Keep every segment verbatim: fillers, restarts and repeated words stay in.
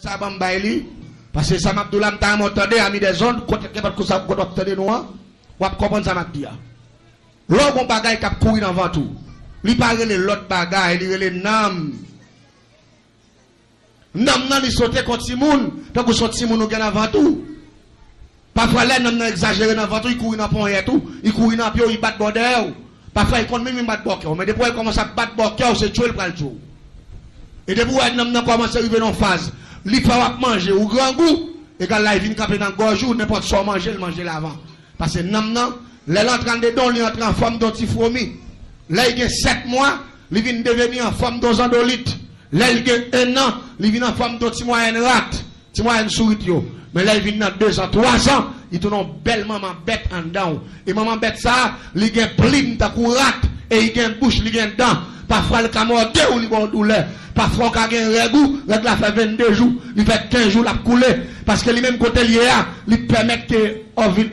Sa ban m bay li. Paske sa m ap di w la, m ta renmen w tande, ami des ondes, kote, kenpòt kote w ap tande nou an, w ap konprann sa m ap di a. Lè w gen yon bagay k ap kouri nan vant ou, li pa rele lòt bagay, li rele nanm. Nanm nan, li sote kon timoun, tankou se yon timoun ou gen nan vant ou. Pafwa, lè nanm nan egzajere nan vant ou, li kouri nan ponyèt ou, li kouri nan pye w, li bat bò dèyè w. Pafwa, li konn menm li bat bò kè w. Men depi w wè li kòmanse ap bat bò kè w, se tchwe l pral tchwe w. E depi w wè nanm nan kòmanse rive nan yon faz, li fè w ap manje, ou grangou, egal la, li vin kanpe nan gòj ou, nenpòt sa w manje, li manje l avan. Paske nanm nan, lè l antre anndedan w, li antre an fòm de yon ti fwomi. Lè l gen sèt mwa, li vin deveni an fòm de yon zandolit. Lè l gen en an, li vin an fòm de yon ti mwayèn rat, ti mwayèn sourit yo. Men lè l vin nan dezan, twazan, li tounen yon bèl manman bèt anndan w. E manman bèt sa a, li gen plim tankou rat, e li gen bouch, li gen dan. Pafwa, l ka mòde w, li ba w doulè. Pafwa, w ka gen règ ou, règ la fè venndezou, li fè kenz jou, l ap koule. Paske li menm kote l ye a, li pèmèt ke,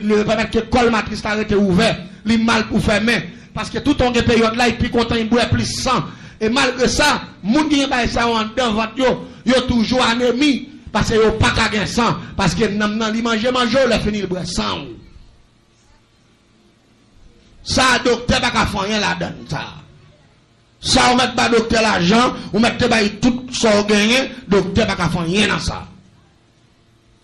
li pèmèt ke kòl matris la rete ouvè. Li mal pou fèmen. Paske toutan w gen peryòd la, li pi kontan, li bwè plis san. E malgre sa, moun ki gen bagay sa yo anndan vant yo, yo toujou anemi. Paske yo pa ka gen san. Paske nanm nan, li manje, manje w, lè fini, li bwè san w. Sa a, doktè pa ka fè anyen ladan l, sa a. Sa ou mèt ba doktè lajan, ou mèt te bay tout sa ou genyen, doktè pa ka fè anyen nan sa.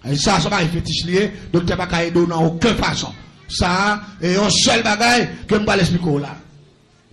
E sa, se yon bagay fetich li ye, doktè pa ka ede w nan okenn fason. Sa a, e yon sèl bagay ke m pral esplike w la.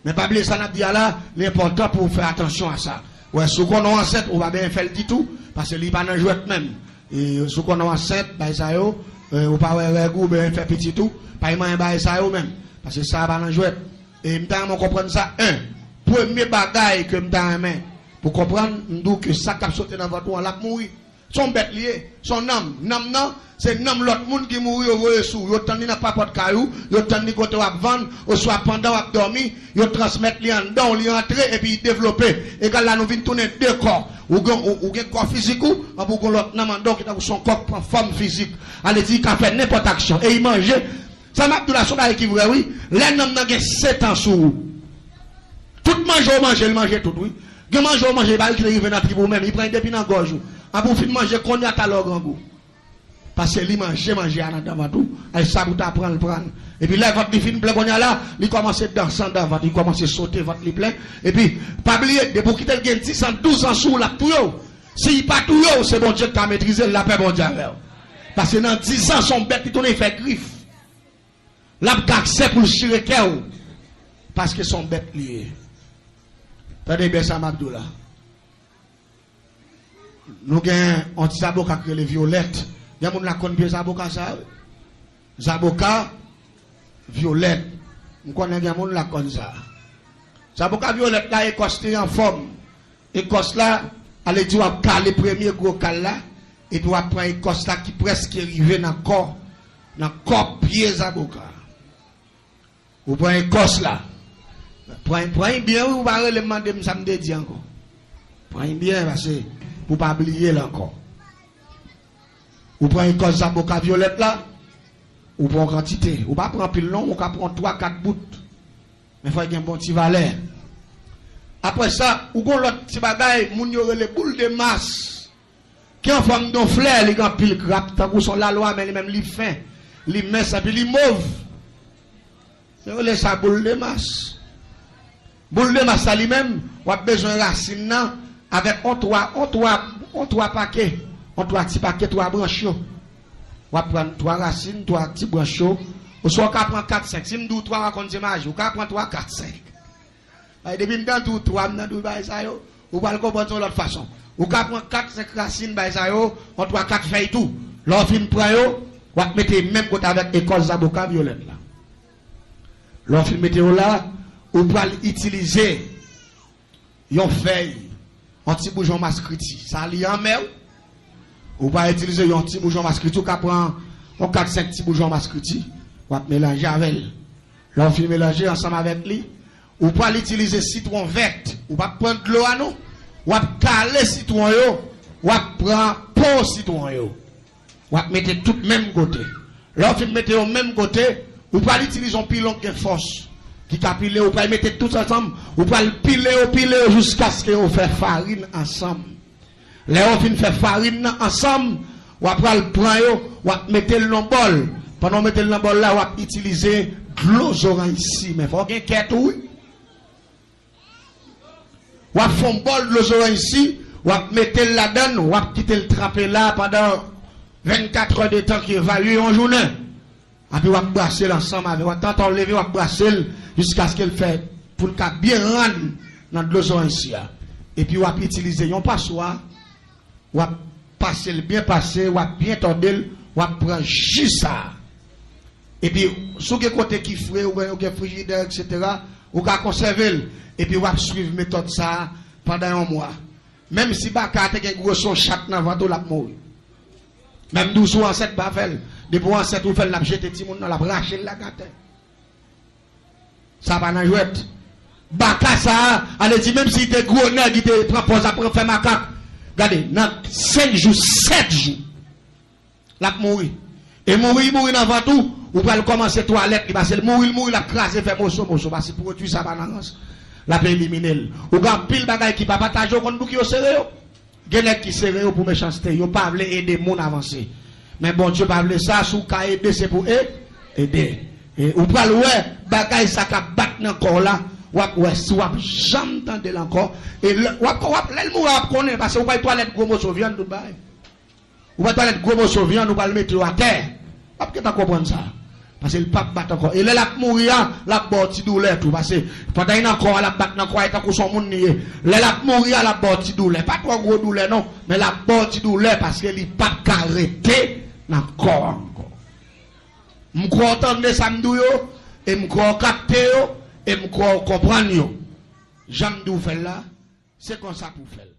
Men pa bliye sa n ap di a la, li enpòtan pou w fè atansyon a sa. Wè, si w konnen w ansent, ou pa bezwen fè l ditou, paske li pa nan jwèt menm. E si w konnen w ansent, bagay sa yo, e, ou pa wè règ ou, ou bezwen fè pitit ou, pa gen manyen bagay sa yo menm. Paske sa a pa nan jwèt. E m ta renmen w konprann sa, en. Premye bagay ke m ta renmen pou w konprann, m di w ke sa k ap sote nan vant ou an, l ap mouri. Se yon bèt li ye, se yon nanm. Nanm nan, se nanm lòt moun ki mouri yo voye sou ou. Yo tann li nan papòt kay ou, yo tann li kote w ap vann, oswa pandan w ap dòmi, yo transmèt li anndan w, li antre epi li devlope. Egal la, nou vin tounen de kò. Ou gen, ou, ou gen kò fizik ou, anpi ou gen lòt nanm anndan w ki tankou se yon kò k pran fòm fizik. Ale di, li ka fè nenpòt aksyon. E li manje, sa m ap di w la, se yon bagay ki vrè, wi. Lè nanm nan gen sèt an sou ou, tout manje w manje, li manje tout, wi. Gen manje w manje, li pa kite rive nan trip ou menm, li pran depi nan gòj ou. Anpi w fin manje, kounye a talè w grangou. Paske li manje manje a nan anndan vant ou, e sa pou ta pran l, pran l. Epi lè vant li fin plen kounye a la, li kòmanse danse anndan vant, li kòmanse sote, vant li plen. Epi, pa bliye, depi w kite l gen dis an, douz an sou ou, l ap touye w. Si li pa touye w, se Bondye ki ka metrize l, lapè Bondye avè w. Paske nan dis an, se yon bèt li tounen, li fè grif. L ap gen aksè pou l chire kè w. Paske se yon bèt li ye. Tande byen sa m ap di w la. Nou gen yon ti zaboka ki rele vyolèt. Gen moun la konn pye zaboka sa a, wi. Zaboka vyolèt. M konnen gen moun la konn sa. Zaboka vyolèt la, ekòs li an fòm. Ekòs la, ale di w ap kale premye gwo kal la, epi w ap pran ekòs la ki prèske rive nan kò, nan kò pye zaboka. Ou pran ekòs la. Pran, pran li byen, wi, ou pa rele m mande m sa m te di ankò. Pran li byen, paske pou w pa bliye l ankò. Ou pran ekòs zaboka vyolèt la, ou pran yon kantite. Ou pa pran anpil non, ou ka pran twa, kat bout. Men fò l gen bon ti valè. Apre sa, ou gen yon lòt ti bagay, moun yo rele boul de mas. Ki an fòm de yon flè, li gen anpil grap, tankou se yon lalwa, men li menm li fen, li mens, epi li mov. Yo rele sa boul de mas. Boul de mas la li menm, w ap bezwen rasin nan avèk on twa, on twa, on twa pake, on twa ti pake, twa branch yo. W ap pran twa rasin, twa ti branch yo. Oswa w ka pran kat, senk. Si m di w twa, w a konn se maji. Ou ka pran twa, kat, senk. Ay, depi m tande w twa, m tande w bagay sa yo, ou pral konprann se yon lòt fason. Ou ka pran kat, senk rasin bagay sa yo, yon twa, kat fèy tou. Lè w fin pran yo, w ap mete menm kote avèk ekòs zaboka vyolèt la. Lè w fin mete yo la, ou pral itilize yon fèy, yon ti boujon maskriti. Sa li anmè, wi. Ou pral itilize yon ti boujon maskriti, ou ka pran yon kat, senk ti boujon maskriti, w ap melanje avè l. Lè w fin melanje ansanm avèk li, ou pral itilize sitwon vèt. Ou p ap pran dlo a non. W ap kale sitwon yo, w ap pran po sitwon yo. W ap mete tout menm kote. Lè w fin mete yo menm kote, ou pral itilize yon pilon k gen fòs, ki ka pile, ou pral mete tout ansanm, ou pral pile yo, pile yo jiskaske yo fè farin ansanm. Lè yo fin fè farin nan ansanm, w ap pral pran yo, w ap mete l nan bòl. Pandan w mete l nan bòl la, w ap itilize dlo zoranj si. Men fò w gen kè tou, wi. W ap fè yon bòl dlo zoranj si, w ap mete l ladan l, w ap kite l tranpe la pandan vennkat è de tan ki evalye yon jounen. Epi w ap brase l ansanm avè w. Tantan w leve, w ap brase l jiskaske l fè, pou l ka byen rann nan dlo zoranj si a. Epi w ap itilize yon paswa, w ap pase l byen pase, w ap byen tòde l, w ap pran ji sa a. Epi, si w gen kote ki fre, oubyen w gen frijidè, etsetera, ou ka konsève l. Epi w ap swiv metòd sa a pandan yon mwa. Menm si baka a te gen gwoso chat nan vant ou, l ap mouri. Menm di w si w ansent, pa fè l. Depi w ansent, ou fè l, l ap jete timoun nan, l ap rache l lage atè. Sa pa nan jwèt. Baka sa a, ale di menm si te gwo nèg, li te pran pòz ap fè makak. Gade, nan senk jou, sèt jou, l ap mouri. E mouri, mouri nan vant ou, ou pral kòmanse twalèt li, paske l mouri, l mouri, l ap kraze, fè moso, moso, paske pwodui sa pa nan rans. L ap elimine l. Ou gen anpil bagay ki pa pataje, ou konn pouki yo sere yo? Gen nèg ki sere yo pou mechanste, yo pa vle ede moun avanse. Men Bondye pa vle sa, si w ka ede, se pou e, ede. E ou pral wè, bagay sa k ap bat nan kò w la, w ap wè si w ap janm tande l ankò. E lè, w ap, w ap, lè l mouri, w ap konnen, paske ou pral twalèt gwo moso vyann, tout bagay. Ou pral twalèt gwo moso vyann, ou pral mete yo atè. W ap gentan konprann sa. Paske l p ap bat ankò. E lè l ap mouri a, l ap ba w ti doulè tou. Paske pandan li nan kò a, l ap bat nan kò a, e tankou se yon moun li ye. Lè l ap mouri a, l ap ba w ti doulè. Pa twò gwo doulè non, men l ap ba w ti doulè paske li p ap ka rete nan kò a ankò. M kwè w tande sa m di w yo, e m kwè w kapte yo, e m kwè w konprann yo. Jan m di w fè l la, se konsa pou w fè l.